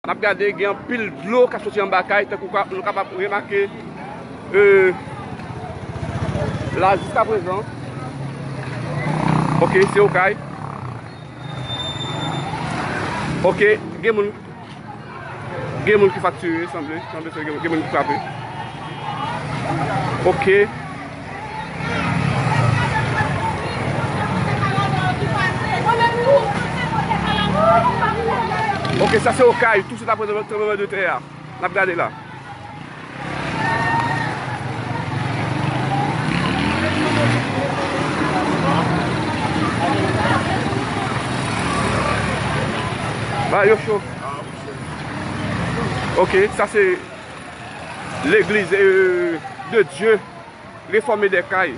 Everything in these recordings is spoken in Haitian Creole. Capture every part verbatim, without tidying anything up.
N ap gade, gen anpil dlo k ap soti anba kay, tankou ka, nou kapab remake, e, la jiskaprezan. Ok, se Okay. Ok, gen moun, gen moun ki fraktire, sanble, sanble se gen, gen moun ki frape. Ok. Ok, sa se Okay, tousuit apre tranblemanntè a. N ap gade la. Ba yo cho. Ok, sa se legliz, euh, de Dieu, réformé des Cayes.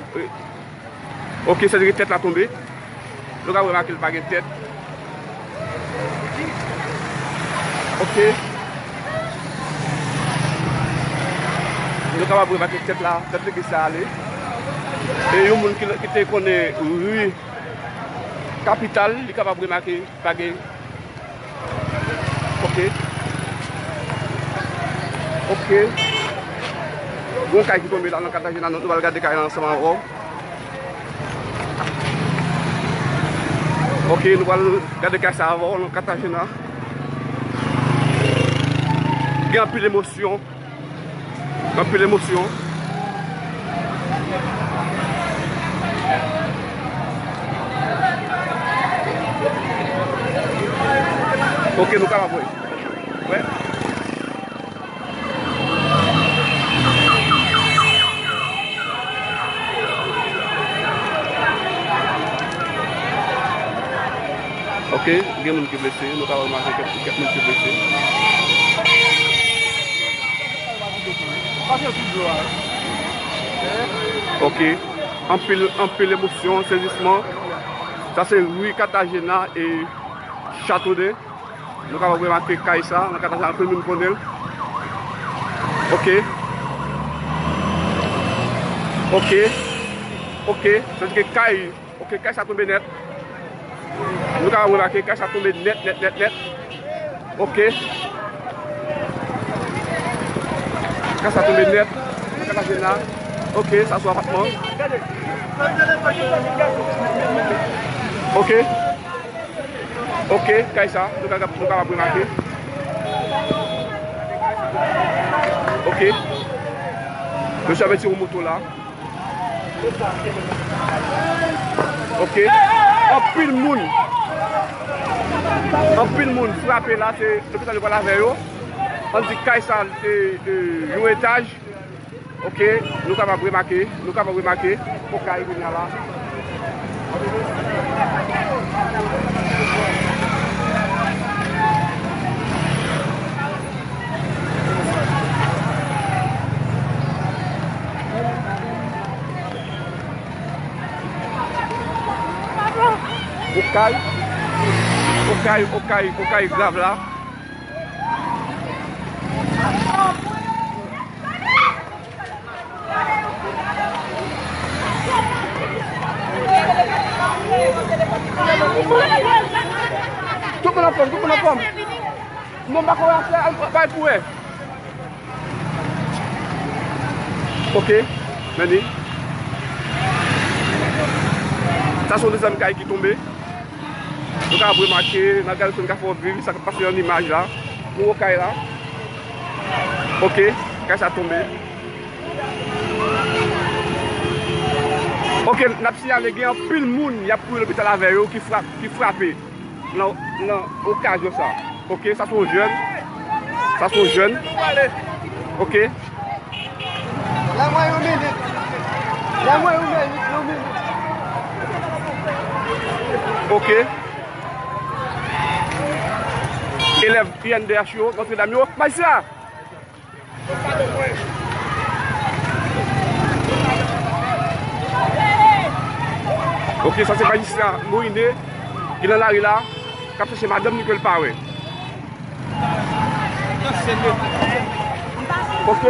Ok, sa vle di tèt la tonbe. Nou ka remake l pa gen tèt. Ok. Nou kapab remake tèt la, tèt legliz sa ale. E yon moun ki, ki te konnen ri Kapital, li kapab remake pa gen Ok. Ok. Gon kay ki tonbe la nan Katagena, nou pral gade kay la ansanm avè w. Ok, nou pral gade kay sa avè w nan Katagena. Gen anpil emosyon. Anpil emosyon. Ok, nou kapab wè. Wè. Ok, gen moun ki blese, nou ka remake kèk, kèk moun ki blese. Ok, anpil, anpil emosyon, sezisman. Sa se ri Katagena e Chateau de. Nou kapab remake kay sa, nan Katagena, anpil moun konnen l. Ok. Ok. Ok. Sa vle di ke kay Ok, kay sa tonbe nèt. Nou ka remake, kay sa tonbe nèt, nèt, nèt, nèt. Ok. Kay sa tonbe nèt. Nan Katagena. Ok, sa sou apatman. Ok. Ok, kay sa, nou ka, nou kapab remake. Ok. Mesye ap retire yon moto la. Ok. Anpil moun. Anpil moun frape la, se lopital yo pral avè yo. Ann di kay sa, e, e, yon etaj. Ok, nou kapab remake, nou kapab remake. Pou kay kounye a la. Okay, okay, okay, okay, grav la. Tout moun anfòm, tout moun anfòm. Non, m pa konn afè, al bay pou wè. Ok, men li. Sa se yon dezyèm kay ki tonbe. Nou ka remake, nan gade sou ka fè w viv sa k ap pase an imaj la. Pou kay la. Ok, kay sa tonbe. Ok, n ap siyale gen anpil moun y ap kouri lopital avè yo ki frap, ki frape nan, nan okazyon sa. Ok, sa se yon jèn. Sa se yon jèn. Ok. Lè mwen yon minit. Lè mwen yon minit, yon minit. Ok. Elèv I N D H yo, Nòtredam yo. Majistra! Ok, sa se majistra Moine ki nan lari la, k ap chèche madanm li ke l pa wè. Ok.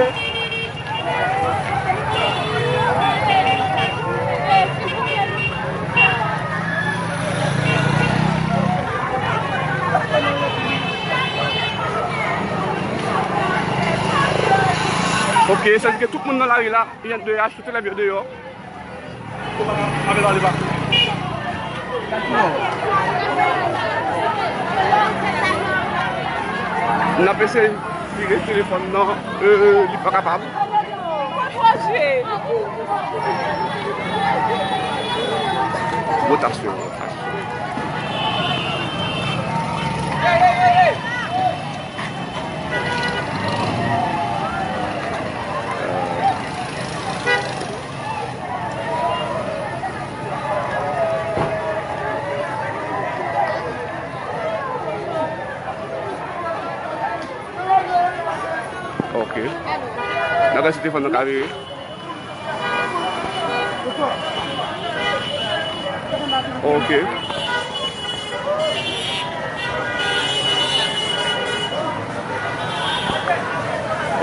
Ok, sa vle di ke tout moun nan lari la, I N D H, tout elèv yo deyò. N ap eseye vire telefòn nan, euh, li pa kapab. Wotasyon, wotasyon. Ok. N ap gade si telefòn nan ka vire. Ok.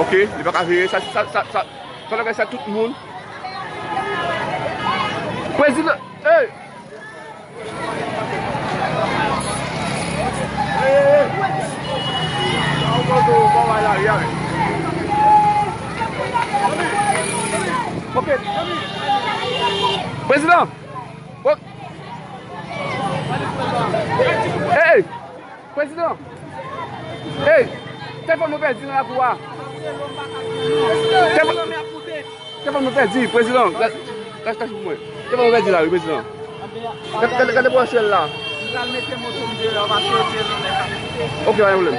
Ok, li pa ka vire. Sa, sa, sa, sa, sa, sa, sa, tout moun. Prezidan, hey! Ok. Prezidan! Hey! Prezidan! Hey! Telefòn mwen pèdi nan lakou a. Telefòn, telefòn mwen pèdi, prezidan. Lach, lach, lach pou mwen. Telefòn mwen pèdi la, wi, prezidan. Gade, gade, gade branche l la. Ok, pa gen pwoblèm.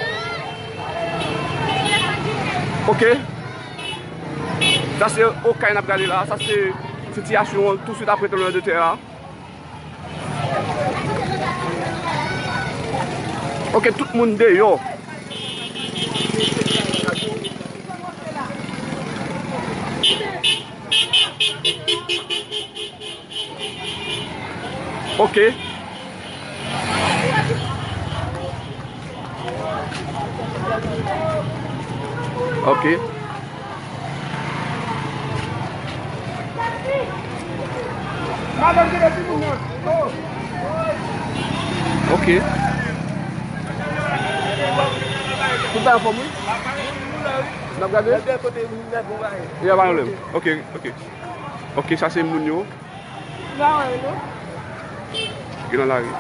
Ok. Sa se Okay n ap gade la. Sa se sitiyasyon an touswit apre tranblemanntè a. Ok, tout moun deyò. Ok. Ok. Ok. Tout bagay anfòm, wi. N ap gade? Ya, pa pwoblèm. Ok, ok. Ok, sa se moun yo. Gen nan lari.